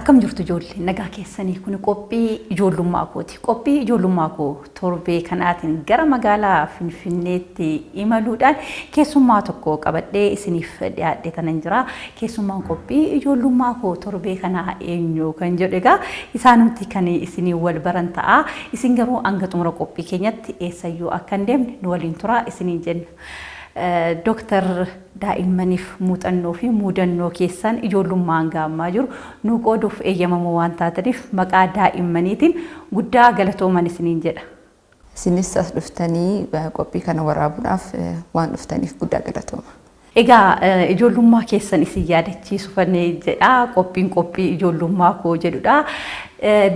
Akkam jirtu ijoollee? Nagaa keessanii? Kun qophii ijoollummaa kooti. Qophii ijoollummaa koo torbee kanaatiin gara magaalaa Finfinneetti imaluudhaan keessummaa tokko qabadhee isiniif dhiyaadhee tanan jira. Keessummaan qophii ijoollummaa koo torbee kanaa eenyu kan jedhu egaa isaanumti kan isinii wal baran ta'a. Isin garuu hanga xumura qophii keenyatti eessayyuu akka hin deemne nu waliin turaa isiniin jenna. Dooktar, daa'immaniif muuxannoo fi muudannoo keessan ijoollummaa hanga ammaa jiru nuu qooduuf eeyyamamoo waan taataniif maqaa daa'immaniitiin guddaa galatooman isiniin jedha. Isinis as dhuftanii qophii kana waraabuudhaaf waan dhuftaniif guddaa galatooma. Egaa ijoollummaa keessan isin yaadachiisufan jedha. Qophiin qophii ijoollummaa koo jedhudha.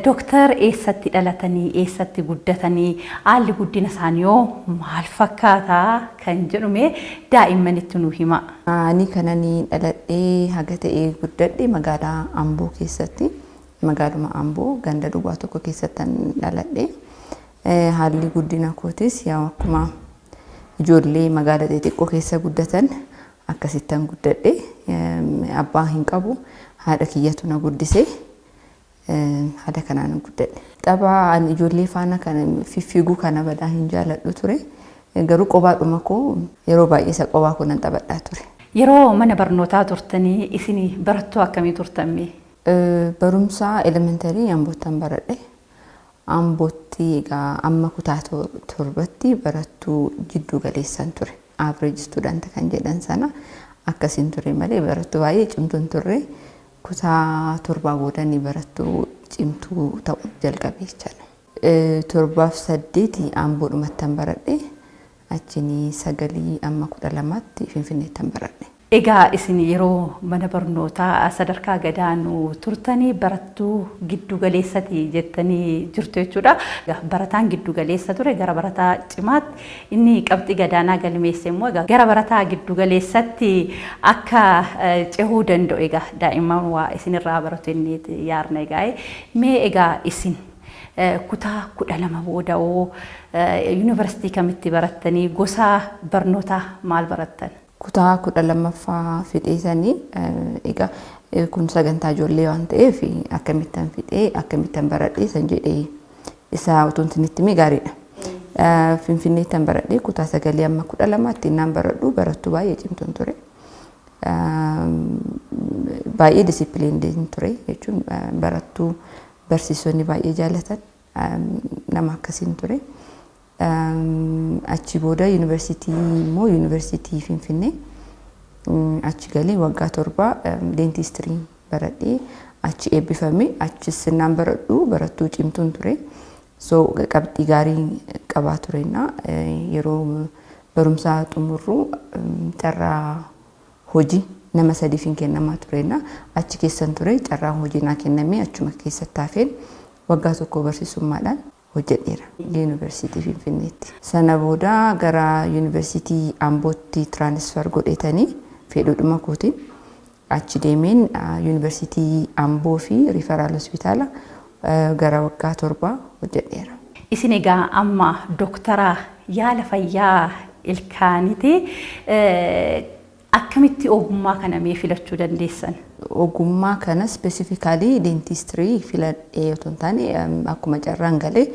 Dooktar, eessatti dhalatanii, eessatti guddatanii, haalli guddina isaanii hoo maal fakkaataa kan jedhume daa'immanitti nu hima. Ani kanani dhaladhee haga ta'e guddadhe magaalaa Amboo keessatti. Magaaluma Amboo ganda duwwaa tokko keessattan dhaladhe. Haalli guddina kootis yaa akkuma ijoollee magaalaa xixiqqoo keessa guddatan akkasittan guddadhe. Abbaa hin qabu, haadha kiyyatu na guddise. Haala kanaan guddadhe. Tapha ani ijoollee faana kan fiffiiguu kana badaa hin jaaladhu ture. Garuu qobaadhuma koo yeroo baay'ee isa qobaa koo nan taphadhaa ture. Yeroo mana barnootaa turtanii isin barattuu akkamii turtan mee? Barumsa elementary Amboottan baradhe. Ambootti egaa amma kutaa torbatti barattuu jiddu galeessan ture. Average student kan jedhan sana akkasiin ture malee barattuu baay'ee cimtuu hin turre. Kutaa torbaa booda ni barattuu cimtuu ta'u jalqabe jechaadha. Torbaaf saddeeti Amboodhumattan baradhe. Achiin sagalii amma 12tti Finfinneettan baradhe. Egaa isin yeroo mana barnootaa sadarkaa gadaanuu turtanii barattuu giddu galeessati jettanii jirtu jechuudha. Barataan giddu galeessa ture gara barataa cimaatti, inni qabxii gadaanaa galmeesse immoo egaa gara barataa giddu galeessatti akka cehuu danda'u egaa daa'imman waa isinirraa baratu inni yaarna. Egaa mee egaa isin kutaa 12 booda hoo yuunivarsiitii kamitti barattanii, gosa barnootaa maal barattan? Kutaa 12ffaa fixeetanii, egaa kun sagantaa ijoollee waan ta'eef, akkamittan fixee, akkamittan baradhee san jedhee isa utuun isinitti himee gaariidha. Finfinneettan baradhee kutaa sagalii amma 12tti innaan baradhu barattuu baay'ee cimtuun ture. Baay'ee disciplined ture jechuun barattuu barsiisonni baay'ee jaallatan nama akkasiin ture. Achi booda yuunivarsiitii immoo yuunivarsiitii Finfinnee achi galee waggaa 7 dentistry baradhee achi eebbifame. Achis sinnaan baradhu barattuu cimtuun ture. So qabxii gaarii qabaa turenna yeroo barumsaa xumurru carraa hojii nama sadiif hin kennamaa turenna achi keessan ture. Carraa hojii naa kennamee achuma keessatti hafeen waggaa tokko barsiisummaadhaan hojjedheera yuunivarsiitii Finfinneetti. Sana booda gara yuunivarsiitii Ambootti transfer godhetanii fedhuudhuma kootiin achi deemeen yuunivarsiitii Amboo fi referral hospitaala gara waggaa 7 hojjedheera. Isin egaa amma dooktara yaala fayyaa ilkaaniiti. Akkamitti ogummaa kana mee filachuu dandeessan? Ogummaa kana specifically dentistry filadhee otoo hin taane akkuma carraan galee,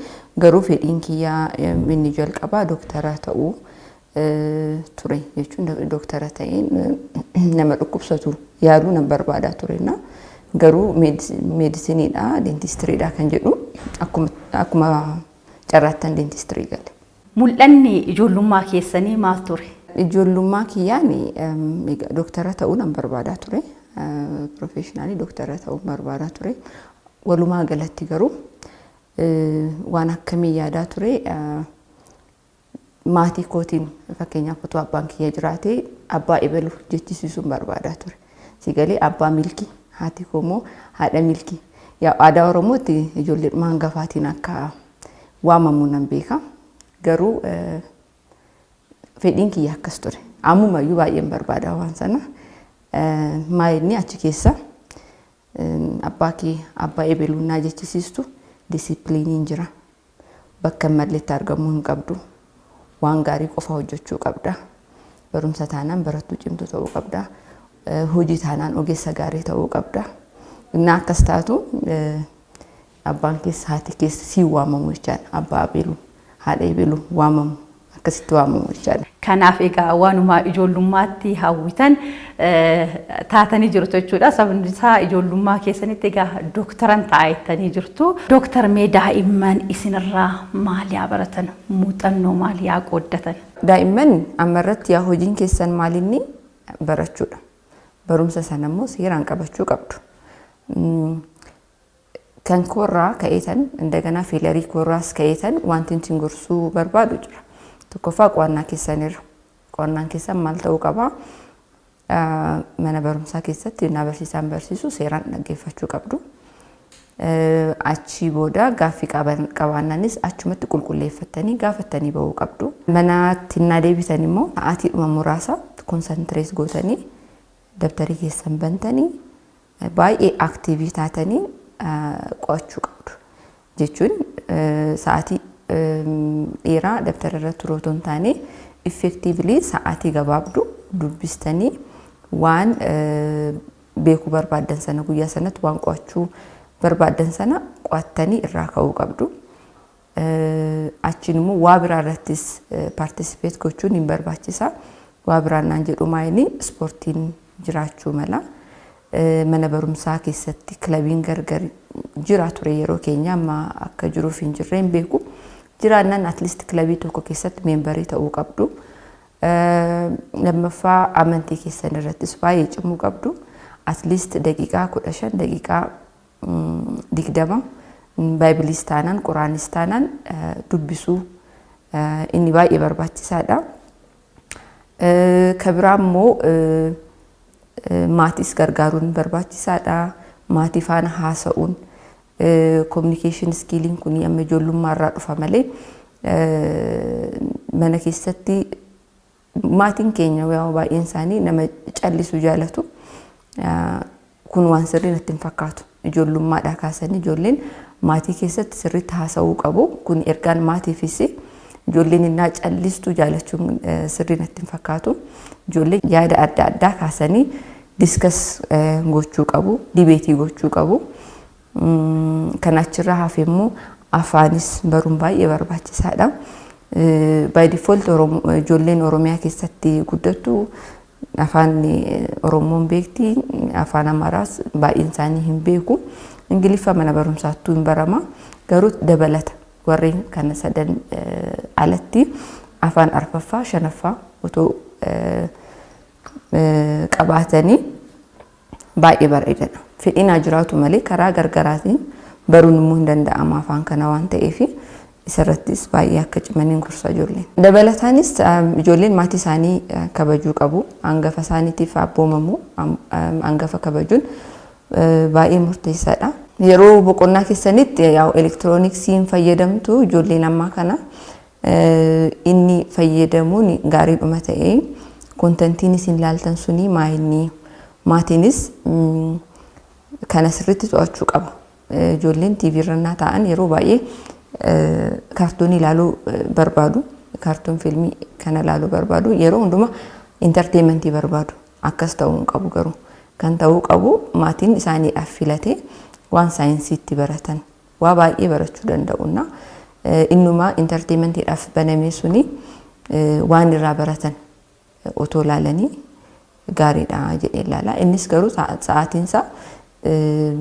garuu fedhiin kiyyaa inni jalqabaa dooktara ta'uu ture, jechuun dooktara ta'een nama dhukkubsatu yaaluu nan barbaadaa turenna. Garuu meedisinidha, dentistrydha kan jedhu akkuma carraattan dentistry gale. Mul'anni ijoollummaa keessanii maal ture? Ijoollummaa kiyyaan dooktara ta'uu nan barbaadaa ture. Professional dooktara ta'uu barbaadaa ture. Walumaa galatti garuu waan akkamii yaadaa ture? Maatii kootiin fakkeenyaaf otoo abbaan kiyya jiraate abbaa ebalu jechisiisuun barbaadaa ture. Sigalee abbaa milkii, haati koo immoo haadha milkii. Aadaa Oromootti ijoolleedhuma hangafaatiin akka waamamu nan beeka. Garuu fedhiin kiyya akkas ture. Ammumayyuu baay'een barbaada waan sana. Maayinni achi keessa abbaa kee abbaa ebeluunnaa jechisiistu disciplineiin jira. Bakka hin malletti argamuu hin qabdu. Waan gaarii qofa hojjechuu qabda. Barumsa taanaan barattuu cimtuu ta'uu qabda. Hojii taanaan ogeessa gaarii ta'uu qabda. Innaa akkas taatu abbaan keessa haati keessa siin waamamu jechaadha. Abbaa ebeluu, haadha ebeluu waamamu, akkasitti waamamu jechaadha. Kanaaf egaa waanuma ijoollummaatti hawwitan taatanii jirtu jechuudha. Sababni isaa ijoollummaa keessanitti egaa dooktaran ta'aa jettanii jirtu. Dooktar, mee daa'imman isinirraa maal yaa baratan? Muuxannoo maal yaa qooddatan? Daa'imman ammarratti yaa hojiin keessan maalinni barachuudha. Barumsa sana immoo seeraan qabachuu qabdu. Kan koorraa ka'eetan indaganaa failure koorraas ka'eetan wanti isin gorsuu barbaadu jira. Tokkoffaa, qo'annaa keessanirra. Qo'annaan keessan maal ta'uu qabaa? Mana barumsaa keessatti innaa barsiisaan barsiisu seeraan dhaggeeffachuu qabdu. Achii booda gaaffii qabaannaanis achumatti qulqulleeffattanii gaafattanii bahuu qabdu. Manatti innaa deebitan immoo sa'aatiidhuma muraasa concentrate gootanii, dabtarii keessan bantanii, baay'ee active taatanii qo'achuu qabdu. Jechuun sa'aatii dheeraa dabtara irra turuu otoo hin taane, effectively sa'aatii gabaabduu dubbistanii waan beekuu barbaaddan sana, guyyaa sanatti waan qo'achuu barbaaddan sana qo'attanii irraa ka'uu qabdu. Achiin immoo waa biraa irrattis participate gochuun hin barbaachisa. Waa biraan naan jedhu maayini ispoortiin jiraachuu mala. Mana barumsaa keessatti kilabiin gargar jira ture yeroo keenya, amma akka jiruuf hin jirre hin beeku. Jiraannaan at least kilabii tokko keessatti member ta'uu qabdu. Lammaffaa, amantii keessan irrattis baay'ee cimuu qabdu. At least daqiiqaa 15, daqiiqaa 20 baaybiliis taanaan quraanis taanaan dubbisuu inni baay'ee barbaachisaadha. Ka biraa immoo maatiis gargaaruun barbaachisaadha. Maatii faana haasa'uun, communication skilliin kun amma ijoollummaa irraa dhufa malee, mana keessatti maatiin keenya baay'een isaanii nama callisuu jaalatu. Kun waan sirrii natti hin fakkaatu. Ijoollummaadhaa kaasanii ijoolleen maatii keessatti sirriitti haasa'uu qabu. Kun ergaan maatiifis, ijoolleen innaa callistuu jaalachuun sirrii natti hin fakkaatu. Ijoolleen yaada adda addaa kaasanii discuss gochuu qabu, debate gochuu qabu. Kan achirraa hafe immoo afaanis baruun baay'ee barbaachisaadha. By default ijoolleen Oromiyaa keessatti guddattu afaan Oromoon beekti, afaan Amaaraas baay'een isaanii hin beeku. Ingiliffa mana barumsaattuu hin barama. Garuu dabalata warreen kana sadan alatti afaan arfaffaa, shanaffaa otoo qabaatanii baay'ee bareedaadha. Fedhiin haa jiraatu malee karaa gargaraatiin baruun immoo hin danda'ama afaan kana waan ta'eef, isarrattis baay'ee akka cimaniin gorsa ijoolleen. Dabalataanis ijoolleen maatii isaanii kabajuu qabu. Hangafa isaaniitiif abboomamu, hangafa kabajuun baay'ee murteessaadha. Yeroo boqonnaa keessanitti yaa'u elektirooniksiin fayyadamtu ijoolleen ammaa kana, inni fayyadamuun gaariidhuma ta'ee, contentiin isin ilaaltan suni maayinni, maatiinis kana sirriitti to'achuu qaba. Ijoolleen TV irra taa'an yeroo baay'ee kaartoonii ilaaluu barbaadu. Kaartoon fiilmii kana ilaaluu barbaadu. Yeroo hundumaa entertainment barbaadu. Akkas ta'uu hin qabu garuu. Kan ta'uu qabu maatiin isaaniidhaaf filatee waan saayinsiitti baratan waa baay'ee barachuu danda'una. Innumaa entertainmentiidhaaf baname suni waan irraa baratan otoo ilaalanii gaariidha jedhee ilaala. Innis garuu sa'aatiinsaa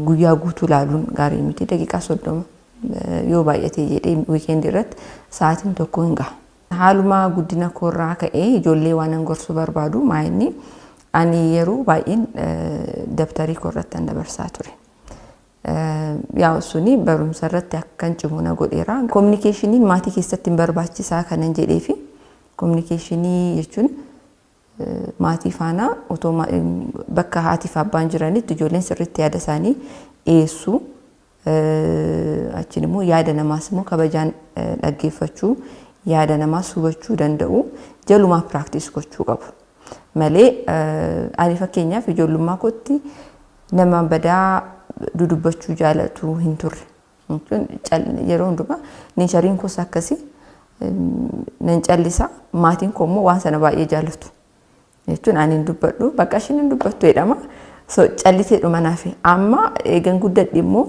guyyaa guutuu ilaaluun gaarii miti. Daqiiqaa 30 yoo baay'ate jedhee weekend irratti sa'aatiin tokko hin gaha. Haaluma guddina koorraa ka'ee ijoollee waan an gorsuu barbaadu maayinni, ani yeroo baay'een dabtarii koorratti an dabarsaa ture. Yaa suni barumsa irratti akkan cimu na godheera. Communicationiin maatii keessatti hin barbaachisaa kanan jedhee fi communication jechuun maatii faana otoo bakka haatii fi abbaan jiranitti ijoolleen sirriitti yaada isaanii dhiyeessuu, achiin immoo yaada namaas immoo kabajaan dhaggeeffachuu, yaada namaas hubachuu danda'u jalumaa practice gochuu qabu. Malee ani fakkeenyaaf ijoollummaa kootti nama badaa dudubbachuu jaalatu hin turre. Yeroo hundumaa natureiin koos akkasii nan callisa, maatiin koo immoo waan sana baay'ee jaalatu. Jechuun ani hin dubbadhu, bakka ishiin hin dubbattu jedhama. So callisee dhuma naaf. Amma eegan guddadhe immoo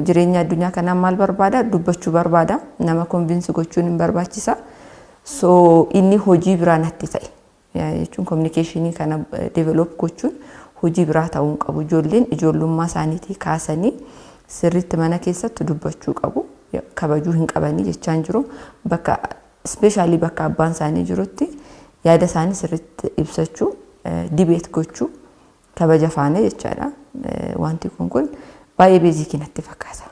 jireenya addunyaa kanaa maal barbaada? Dubbachuu barbaada. Nama convince gochuun hin barbaachisa. So inni hojii biraa natti ta'e. Jechuun communication kana develop gochuun hojii biraa ta'uu hin qabu. Ijoolleen ijoollummaa isaaniitii kaasanii sirriitti mana keessatti dubbachuu qabu. Kabajuu hin qabanii jechaan jiru. Bakka, especially bakka abbaan isaanii jirutti, yaada isaanii sirriitti ibsachuu, debate gochuu, kabaja faana jechaadha. Wanti kun baay'ee basic natti fakkaata.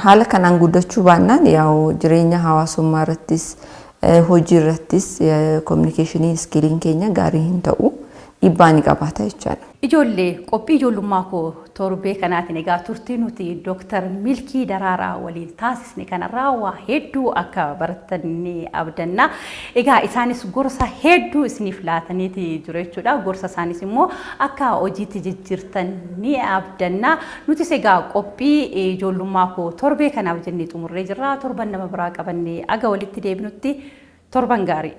Haala kanaan guddachuu baannaan yaa'u jireenya hawaasummaa irrattis, hojii irrattis communication skilliin keenya gaarii hin ta'u, dhiibbaa ni qabaata jechaadha. Ijoollee, qophii ijoollummaa koo torbee kanaatiin egaa turtii nuti Dooktar Milkii Daraaraa waliin taasisne kanarraa waa hedduu akka barattan ni abdanna. Egaa isaanis gorsa hedduu isiniif laataniiti jiru jechuudha. Gorsa isaanis immoo akka hojiitti jijjiirtan ni abdanna. Nutis egaa qophii ijoollummaa koo torbee kanaaf jennee xumurree jirra. Torban nama biraa qabannee aga walitti deebinutti torban gaarii.